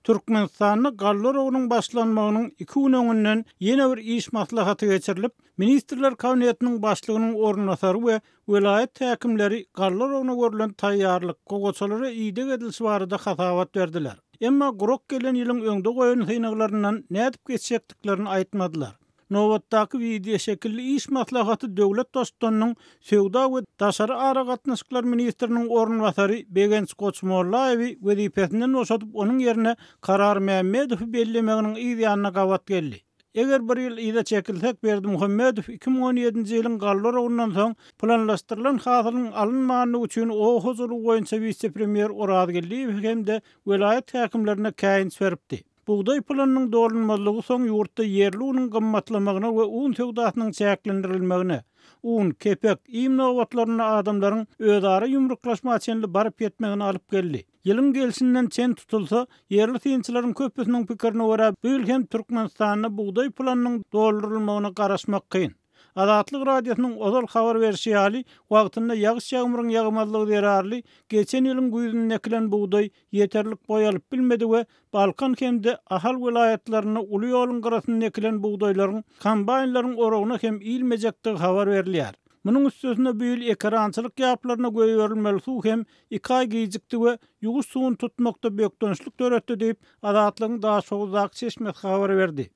Türkmenistanda galla oragynyň başlanmagynyň iki gün öňünden ýene bir iş maslahaty geçirilip, Ministrler Kabinetiniň başlygynyň orunbasary we welaýat häkimleri galla oragyna görlen taýýarlyk, gowaçalara ideg edilişi barada hasabat berdiler. Emma gurak gelen ýylyň öňde goýan synaglaryndan nädip geçjekdiklerini aýtmadylar. Nobatdaky wideoşekilli iş maslahaty döwlet Baştutanynyň söwda we daşary aragatnaşyklar ministriniň orunbasary Begenç Goçmollaýewi wezipesinden boşadyp, onuň ýerine Karar Mämmedowy bellemeginiň yz ýanyna gabat geldi. Eger bir ýyl yza çekilsek, Berdimuhamedow 2017-nji ýylyň galla oragyndan soň planlaşdyrylan hasylyň alynmandygy üçin oba hojalygy boýunça wise-premýer Oraz Geldiýewe hem-de welaýat häkimlerine käýinç beripdi. Bugdaý planynyň dolunmazlygy soň ýurtda ýerli unuň gymmatlamagyna we un söwdasynyň çäklendirilmegine, un, kepek, iým nobatlarynda adamlaryň özara ýumruklaşma çenli baryp ýetmegine alyp geldi. Ýylyň gelşinden çen tutulsa, ýerli synçylaryň köpüsiniň pikirine görä, bu ýyl hem Türkmenistanda bugdaý planynyň doldurylmagyna garaşmak kyn. Azatlyk Radiosynyň ozal habar berşi ýaly, wagtynda ýagyş-ýagmyryň ýagmazlygy zerarly geçen ýylyň güýzünde ekilen bugdaý ýeterlik boý alyp bilmedi we Balkan hem-de Ahal welaýatlarynda uly ýoluň gyrasynda ekilen bugdaýlaryň kombaýnlaryň oragyna hem ilmejekdigi habar berilýär. Munuň üstesine bu ýyl ekerançylyk ýaplaryna goýberilmeli suw hem iki aý gijikdi we ýuwuş suwuny tutmakda bökdençlik döretdi diýip, Azatlygyň Daşoguzdaky çeşmesi habar berdi.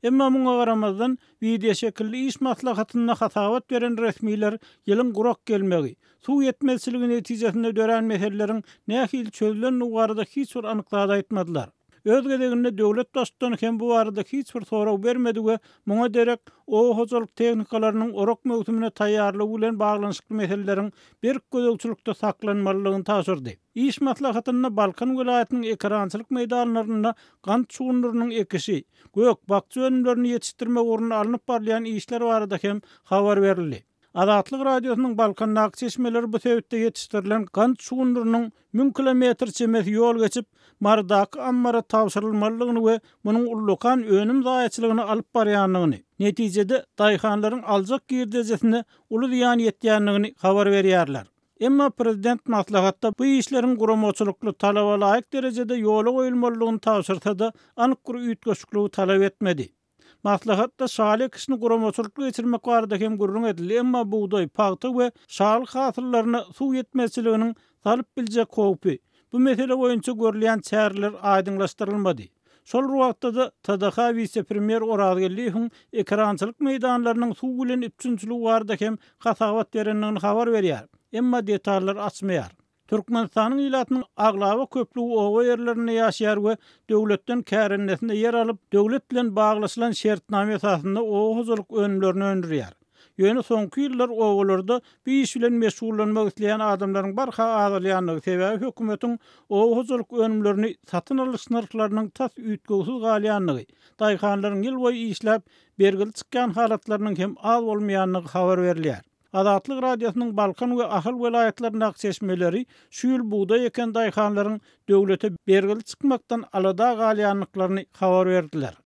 Emma muňa garamazdan, wideoşekilli iş maslahatynda hasabat beren resmiler ýylyň gurak gelmegi, suw ýetmezçiligi netijesinde dörän meseleleriň nähili çözülendigi barada hiç bir anyk zat aýtmadylar. Öz gezeginde döwlet baştutany hem bu barada hiç bir sorag bermedi we muňa derek oba hojalyk tehnikalarynyň orak möwsümine taýýarlygy bilen baglanyşykly meseleleriň berk gözegçilikde saklanmalydygyny tabşyrdy. Iş maslahatynda Balkan welaýatynyň ekerançylyk meýdanlarynda gant şugundyrynyň ekişi, gök, bakja önümlerini ýetişdirmek ugrunda alnyp barylýan işler barada hem habar berildi. Azatlyk Radiosynyň Balkandaky çeşmeleri bu sebitde ýetişdirilen gant şugundyrynyň müň kilometr çemesi ýol geçip, Marydaky ammara tabşyrylmalydygyny we munuň ullakan önüm zaýaçylygyna alyp barýandygyny, netijede, daýhanlaryň aljak girdejisine uly zyýan ýetýändigini habar berýärler. Emma prezident maslahatda bu işleriň guramaçylykly, talaba laýyk derejede ýola goýulmalydygyny tabşyrsa-da, anyk bir üýtgeşikligi talap etmedi. Maslahatda şaly ekişini guramaçylykly geçirmek barada hem gürrüň edildi, emma bugdaý, pagta we şaly hasyllaryna suw ýetmezçiliginiň salyp biljek howpy, bu mesele boýunça görülýän çäreler aýdyňlaşdyrylmady. Şol bir wagtda-da, TDH wise-premýer Orazgeldiýewiň ekerançylyk meýdanlarynyň suw bilen üpjünçiligi barada hem hasabat berendigini habar berýär, emma detallary açmaýar. Türkmenistanyň ilatynyň aglaba köplügi oba ýerlerinde ýaşaýar we döwletden kärendesine ýer alyp, döwlet bilen baglaşylan şertnama esasynda oba hojalyk önümlerini öndürýär. Ýöne soňky ýyllar obalarda bu iş bilen meşgullanmak isleýän adamlaryň barha azalýandygy, sebäbi hökümetiň oba hojalyk önümlerini satyn alyş nyrhlarynyň tas üýtgewsiz galýandygy, daýhanlaryň ýylboýy işläp, bergili çykýan halatlarynyň hem az bolmaýandygy habar berilýär. Azatlyk Radiosynyň Balkan we Ahal welaýatlaryndaky çeşmeleri şu ýyl bugdaý eken daýhanlaryň döwlete bergili çykmakdan alada galýandyklaryny habar berdiler.